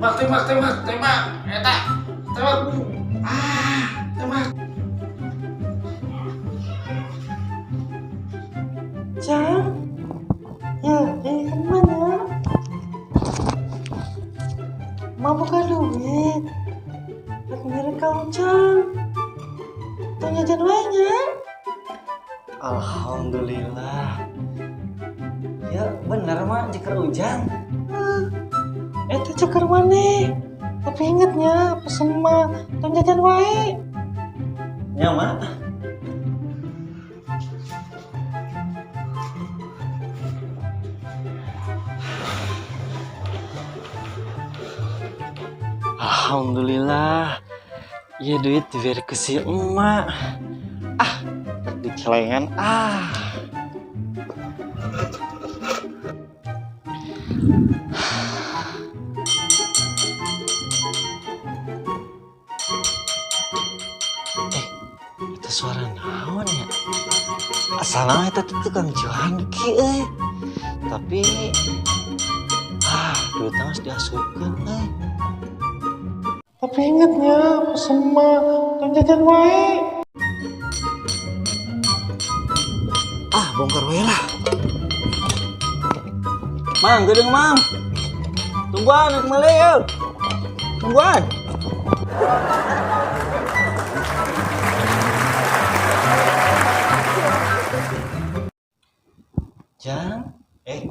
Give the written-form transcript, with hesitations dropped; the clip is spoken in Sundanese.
Tembak, tembak, tembak, tembak. Eta, tembak. Ah, tembak. Jang, ya, ini kan mana? Mau buka duit. Aku ngirim ka Ujang. Tong jajan wae nya. Alhamdulillah. Ya bener, Mak, ceker Ujang. Ah, eta ceker maneh. Tapi ingetnya pesen mah tong jajan wae. Ya, Mak. Alhamdulillah. Ya duit diberi ke si emak. Ah, dicelengan ah. Eh, itu suara naon ya? Asalnya itu tukang cuanki eh. Tapi ah, duitnya harus diasupkan eh. Tapi ingetnya pesen mah tong jajan wae. Ah, bongkar wae lah. Mang, gedeng Mang. Tungguan, aku meuli yuk. Tungguan. Jang, eh.